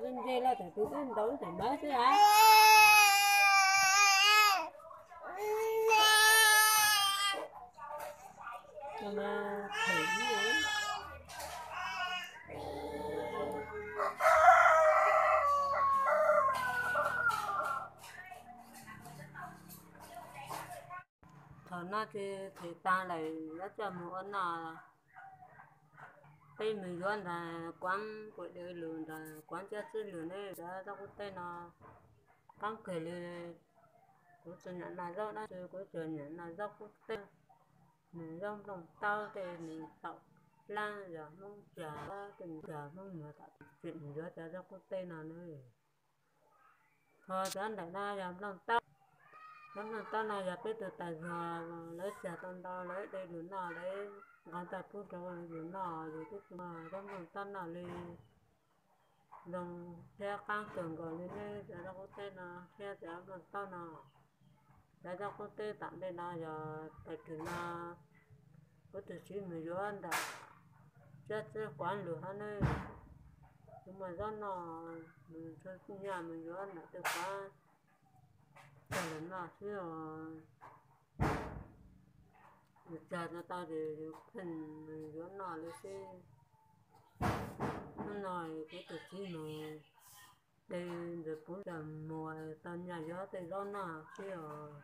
Ntse los thaum twg twb ntaus ib tus mab xwb a. Thaum no ces them tas lawm, yuav coj mus ua noj. Peb mus yuav nrog Kuav Kuam Dev lus, nrog Kuav Ncab Txwb lus ne, cov zaub qub teb no qab kawg li. Kuv tsis nyiam noj zaub dab tsi, kuv tsuas nyiam noj zaub qub teb, nws zaub nplooj taub tej, nws taum plab, yog Hmoob cog tej, nws cog Hmoob muag tom tseem yuav cov zaub qub teb no ne. Ho cov ntawm no yog nplooj taub. Cov nplooj taub no yog peb tus tais zog lawv cog tau ntau, lawv de yus noj, lawv nqa tuaj pub rau yus noj, yus twb tsis muaj zaub nplooj taub noj li. Zoo thiab qab kawg nkaus li ne, cov zaub qub teb no thiab cov nplooj taub no. Cov zaub qub teb tom ntej no yog tais rwg no, kuv tus txiv mus yuav ntawm Ncab Txwb Kuav lus hab ne. Kuv muaj zaub noj, mus txhua nyaj mus yuav ntawm tej Kuav cog lus noj xwb os. Yus cog tau ces yus pheej mus yuav noj li xwb. Hnub no kuv tus txiv mus de ntxuav puv cov muag tau nyaj yuav tej zaub noj xwb os.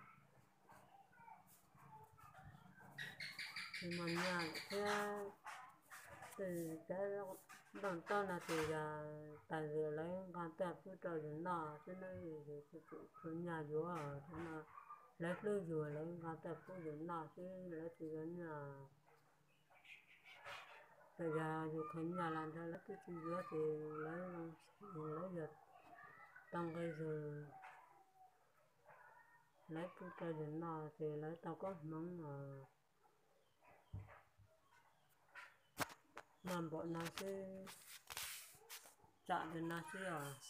Tsis muaj nyaj thiab. Tej cov nplooj taub no ces yog tais zog lawv nqa tuaj pub rau yus noj xwb ne, yus tsis tshua nyaj yuav. Thaum no lawv hlub yus, lawv nqa tuaj pub yus noj xwb, lawv tsis yuav nyaj. Txawm yog yus khaws nyaj los nrog lawv twb tsis yuav ces lawv, lawv yog tau nqi zug, lawv pub rau yus noj ces lawv tau koob hmoov os. Noj npaum no xwb, tsam li no xwb os.